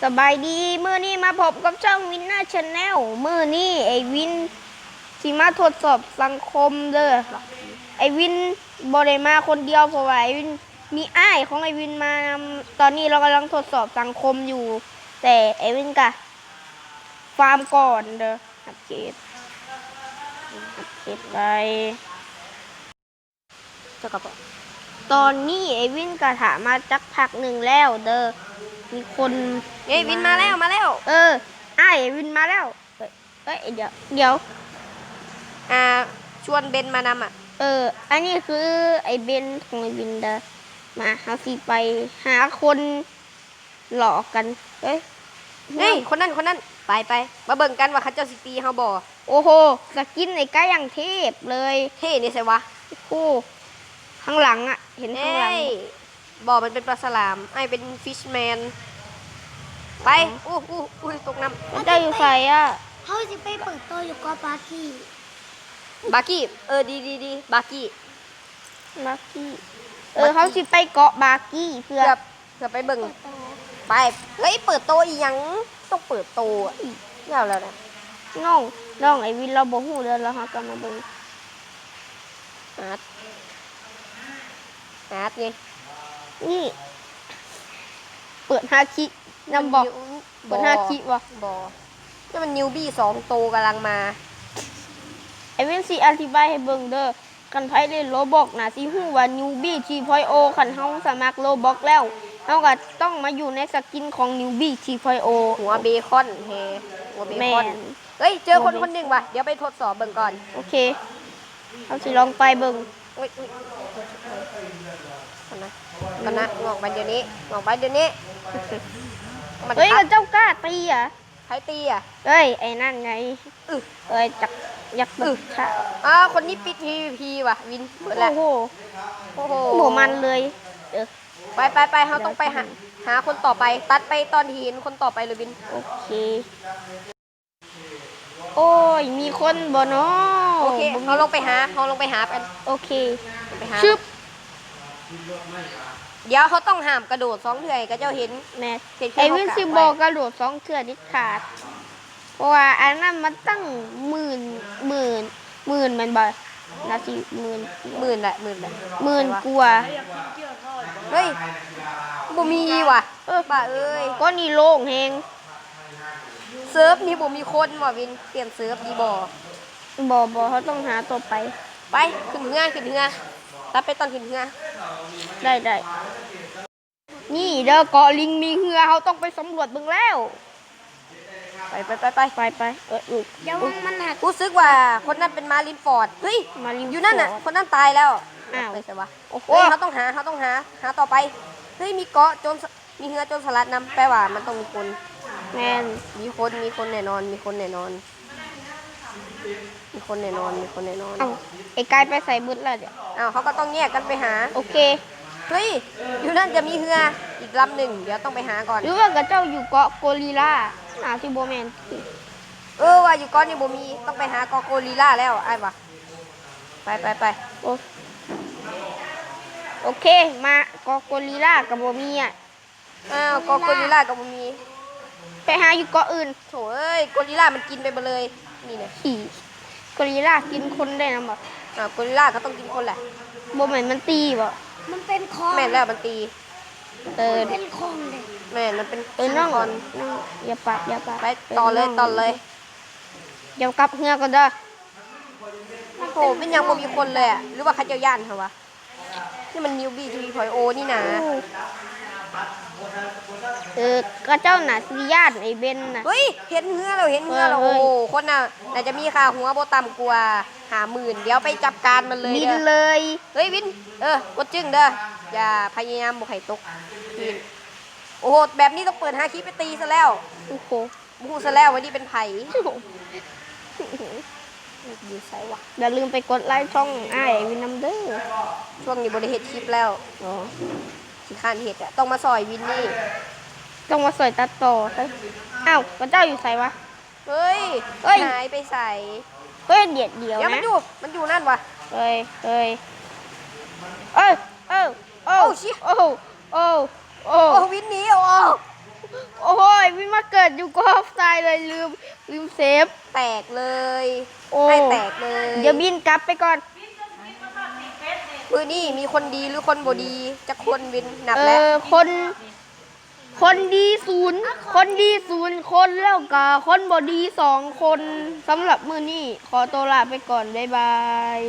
ສະບາຍດີ ມື້ນີ້ມາພົບກັບຊ່ອງວິນນາແຊນແນວ ມື້ນີ້ໄອ້ວິນຊິມາທົດສອບສັງຄົມເດີ. ໄອ້ວິນບໍ່ໄດ້ມາຄົນດຽວ ເພາະວ່າໄອ້ວິນມີອ້າຍຂອງໄອ້ວິນມານຳ. ຕອນນີ້ເຮົາກຳລັງທົດສອບສັງຄົມຢູ່ ແຕ່ໄອ້ວິນກະຟາມກ່ອນເດີ. ອັບເກຣດ ອັບເກຣດໄປ. ເຈົ້າກໍບອກ ຕອນນີ້ໄອ້ວິນກໍຖ້າມາຈັກພັກໜຶ່ງແລ້ວເດີ. ມີຄົນ ເອີຍ ວິນມາແລ້ວ ມາແລ້ວ. ເອີ ອ້າຍໄອ້ວິນມາແລ້ວ. ເອີຍ ດຽວ ດຽວ ອ່າ ຊວນເບັນມານຳອະ. ເອີ ອັນນີ້ຄືໄອ້ເບັນຂອງໄອ້ວິນເດີ. ມາ ເຮົາຊິໄປຫາຄົນ ຫຼອກກັນ. ເອີຍ ເຮີ້ຍ ຄົນນັ້ນ ຄົນນັ້ນ. ໄປ ໄປ ມາເບິ່ງກັນວ່າເຂົາເຈົ້າຊິຕີເຮົາບໍ່. ໂອ້ໂຫ ສະກິນໄອ້ກາຢ່າງເທບເລີຍ. ເທ່ນີ້ໃສວະ? ໂອ້ໂຫ ຂ້າງຫຼັງອະ ເຫັນຂ້າງຫຼັງ. ເອີຍ ບໍ່ ມັນເປັນປາສະຫຼາມ. ອ້າຍເປັນຟິຊແມນ. ໄປ. ອໍ ໂອ້ ໂອ້ ໂອ້ຍ ຕົກນ້ຳ. ເຈົ້າຢູ່ໃສອະ? ເຮົາຊິໄປເປີດໂຕຢູ່ເກາະບາກີ້. ບາກີ້ ເອີ ດີ ດີ ດີ ບາກີ້. ບາກີ້ ເອີ ເຮົາຊິໄປເກາະບາກີ້ເພື່ອ ເພື່ອ ເພື່ອໄປເບິ່ງ ເປີດໂຕ ໄປ. ເຮີ້ຍ ເປີດໂຕອີ່ຫຍັງ? ຕ້ອງເປີດໂຕອະ. ອືມ ແລ້ວ ແລ້ວນະ ນ້ອງ ນ້ອງໄອ້ວິນລາວບໍ່ຮູ້ເດີ ແລ້ວເຮົາກໍມາເບິ່ງ. ອາດ ອາດນີ້ ນີ້ ເປີດຮາຄິນຳບໍ່? ມັນຢູ່ ເປີດຮາຄິບໍ່? ບໍ່ ນີ້ມັນນິວບີສອງໂຕກຳລັງມາ. ໄອ້ວິນຊິອະທິບາຍໃຫ້ເບິ່ງເດີ. ຄັນໃຜຫຼິ້ນໂລບັອກໜ້າຊິຮູ້ວ່ານິວບີທີພອຍໂອ ຄັນເຮົາສະໝັກໂລບັອກແລ້ວ ເຮົາກໍຕ້ອງມາຢູ່ໃນສະກິນຂອງນິວບີທີພອຍໂອ. ຫົວເບຄອນແຮ ຫົວເບຄອນ. ແມ່ນ ເອີຍ ເຈີຄົນ ຫົວເບ ຄົນໜຶ່ງວ່ະ ດຽວໄປທົດສອບເບິ່ງກ່ອນ. ໂອເຄ ເຮົາຊິລອງໄປເບິ່ງ. ໂອ້ຍ ໂອ້ຍ ກັນນະ ກັນນະ ອອກໄປດຽວນີ້ ອອກໄປດຽວນີ້. ມັນ ເຮີ້ຍ ຄັກ ເຂົາເຈົ້າກ້າຕີອະ. ໃຜຕີອະ? ເອີຍ ໄອ້ນັ້ນໄງ. ອື ເອີຍ ຈັກ ຢາກເບິ່ງ ອື ຂ້າ ອ້າ ຄົນນີ້ປິດພີວີພີວ່ະ ວິນ ເບິດແລ້ວ. ໂອ້ໂຫ ໂອ້ໂຫ ບໍ່ມັນເລີຍ. ເອີ ໄປ ໄປ ໄປ ເຮົາຕ້ອງໄປຫາ ຫາຄົນຕໍ່ໄປ. ຕັດໄປຕອນທີ່ເຫັນຄົນຕໍ່ໄປເລີຍ ວິນ. ໂອເຄ ໂອ້ຍ ມີຄົນບໍ່ນໍ? ໂອເຄ ບໍ່ມີ ເຮົາລົງໄປຫາ ເຮົາລົງໄປຫາກັນ. ໂອເຄ ໄປຫາ ຊຶບ. ດຽວເຮົາຕ້ອງຫ້າມກະໂດດສອງເທື່ອໃຫ້ເຂົາເຈົ້າເຫັນ. ແມ່ນ ເຫັນຄື ໄອ້ວິນຊິບໍ່ກະໂດດສອງເທື່ອເດັດຂາດ ເພາະວ່າອັນນັ້ນມັນຕັ້ງໝື່ນ ໝື່ນ ໝື່ນແມ່ນບໍ່? ໜ້າຊິໝື່ນ ໝື່ນແຫຼະ ໝື່ນແຫຼະ ໝື່ນກວ່າ. ເຮີ້ຍ ບໍ່ມີວ່ະ. ເອີ ບ້າເອີຍ ກ້ອນນີ້ໂລ່ງແຮງ. ເສີບນີ້ບໍ່ມີຄົນວ່າວິນ ປ່ຽນເສີບດີບໍ່? ບໍ່ ບໍ່ ເຮົາຕ້ອງຫາຕໍ່ໄປ. ໄປ ຂຶ້ນເຮືອ ຂຶ້ນເຮືອ ຕັດໄປຕອນຂຶ້ນເຮືອ. ໄດ້ ໄດ້. ນີ້ເດີ ເກາະລິງມີເຮືອ ເຮົາຕ້ອງໄປສຳຫຼວດເບິ່ງແລ້ວ. ໄປ ໄປ ໄປ ໄປ ໄປ ໄປ. ເອີ ອື ດຽວມັນ ຮູ້ສຶກວ່າຄົນນັ້ນເປັນມາລິນຟອດ. ເຮີ້ຍ ມາລິນຟອດ ຢູ່ນັ້ນນະ ຄົນນັ້ນຕາຍແລ້ວ. ອ້າວ ໄປໃສວະ? ໂອ້ໂຫ ເຮີ້ຍ ເຮົາຕ້ອງຫາ ເຮົາຕ້ອງຫາ ຫາຕໍ່ໄປ. ເຮີ້ຍ ມີເກາະໂຈນ ມີເຮືອໂຈນສະຫຼັດນຳ ແປວ່າມັນຕ້ອງມີຄົນ. ແມ່ນ ມີຄົນ ມີຄົນແນ່ນອນ ມີຄົນແນ່ນອນ ມີຄົນແນ່ນອນ ມີຄົນແນ່ນອນ. ເອົ້າ ໄອ້ກາຍໄປໃສເບິດລະ? ດຽວ ອ້າວ ເຮົາກໍຕ້ອງແຍກກັນໄປຫາ. ໂອເຄ. ເຮີ້ຍ ຢູ່ນັ້ນຈະມີເຮືອອີກລຳໜຶ່ງ ດຽວຕ້ອງໄປຫາກ່ອນ. ຫຼືວ່າເຂົາເຈົ້າຢູ່ເກາະໂກລິລາ? ໜ້າຊິບໍ່ແມ່ນ. ເອີ ວ່າຢູ່ເກາະນີ້ບໍ່ມີ ຕ້ອງໄປຫາເກາະໂກລິລາແລ້ວ ອ້າຍວ່າ. ໄປ ໄປ ໄປ. ໂອ ໂອເຄ ມາເກາະໂກລິລາກໍບໍ່ມີອະ. ອ້າວ ເກາະໂກລິລາກໍບໍ່ມີ ໄປຫາຢູ່ເກາະອື່ນ. ໂຖເອີຍ ໂກລິລາມັນກິນໄປເບິດເລີຍ. ນີ້ນະ ຂີ້ ໂກລິລາກິນຄົນໄດ້ນຳບໍ່? ອ້າວ ໂກລິລາກໍຕ້ອງກິນຄົນແຫຼະ. ບໍ່ແມ່ນມັນຕີບໍ່? ມັນເປັນຄອນ. ແມ່ນແລ້ວ ມັນຕີ. ເອີ ມັນເປັນຄອນເດ້. ແມ່ນ ມັນເປັນ ເອີ ຄອນ. ນ້ອງ ນ້ອງ ຢ່າປາດ ຢ່າປາດ. ໄປ ເອີ ຕໍ່ເລີຍ ນ້ອງ ຕໍ່ເລີຍ. ດຽວກັບເຮືອກ່ອນເດີ. ໂອ້ໂຫ ເປັນຫຍັງບໍ່ມີຄົນເລີຍອະ? ຫຼືວ່າເຂົາເຈົ້າຢ້ານເຮົາວະ? ນີ້ມັນນິວບີທີພອຍໂອນີ້ນາ. ໂອ້ ເອີ ເຂົາເຈົ້າໜ້າຊິຢ້ານໄອ້ເບັນນະ. ເຮີ້ຍ ເຫັນເຮືອແລ້ວ ເຫັນເຮືອແລ້ວ. ເຮີ້ຍ ໂອ້ໂຫ ຄົນໜ້າ ໜ້າຈະມີຄ່າຫົວບໍ່ຕ່ຳກວ່າຫ້າໝື່ນ. ດຽວໄປຈັດການມັນເລີຍເດີ ບິນເລີຍ. ເຮີ້ຍ ວິນ ເອີ ກົດຈຶ້ງເດີ ຢ່າພະຍາຍາມບໍ່ໃຫ້ຕົກພື້ນ. ໂອ້ໂຫ ແບບນີ້ຕ້ອງເປີດຮາຄິໄປຕີຊະແລ້ວ. ໂອ້ໂຫ ບໍ່ຮູ້ຊະແລ້ວວ່ານີ້ເປັນໃຜ. ຢູ່ໃສວະ? ຢ່າລືມໄປກົດໄລຊ່ອງອ້າຍວິນນຳເດີ. ຊ່ວງນີ້ບໍ່ໄດ້ເຮັດຄລິບແລ້ວ. ອໍ ຂີ້ຄ້ານເຮັດອະ. ຕ້ອງມາຊ່ອຍວິນນີ້ ຕ້ອງມາຊ່ອຍຕັດຕໍ່. ອ້າວ ເຂົາເຈົ້າຢູ່ໃສວະ? ເຮີ້ຍ ເຮີ້ຍ ຫາຍໄປໃສ? ເຮີ້ຍ ດຽວ ດຽວ ດຽວ ນະ ມັນຢູ່ ມັນຢູ່ນັ້ນວະ. ເຮີ້ຍ ເຮີ້ຍ ເອີ ເອີ ໂອ້ ໂອ້ ຊິ ໂອ້ ໂອ້ ໂອ້ ໂອ້ ວິນໜີ. ໂອ້ ໂອ້ຍ ວິນມາເກີດຢູ່ກອງຊາຍເລີຍ ລືມ ລືມເຊບ ແຕກເລີຍ ໂອ້ ໃຫ້ແຕກເລີຍ ດຽວບິນກັບໄປກ່ອນ. ມື້ນີ້ມີຄົນດີຫຼືຄົນບໍ່ດີຈັກຄົນ? ວິນ ນັບແລ້ວ ເອີ ຄົນ ຄົນດີສູນ ຄົນດີສູນຄົນ ແລ້ວກະຄົນບໍ່ດີສອງຄົນ. ສຳລັບມື້ນີ້ຂໍຕົວລາໄປກ່ອນ ບາຍບາຍ.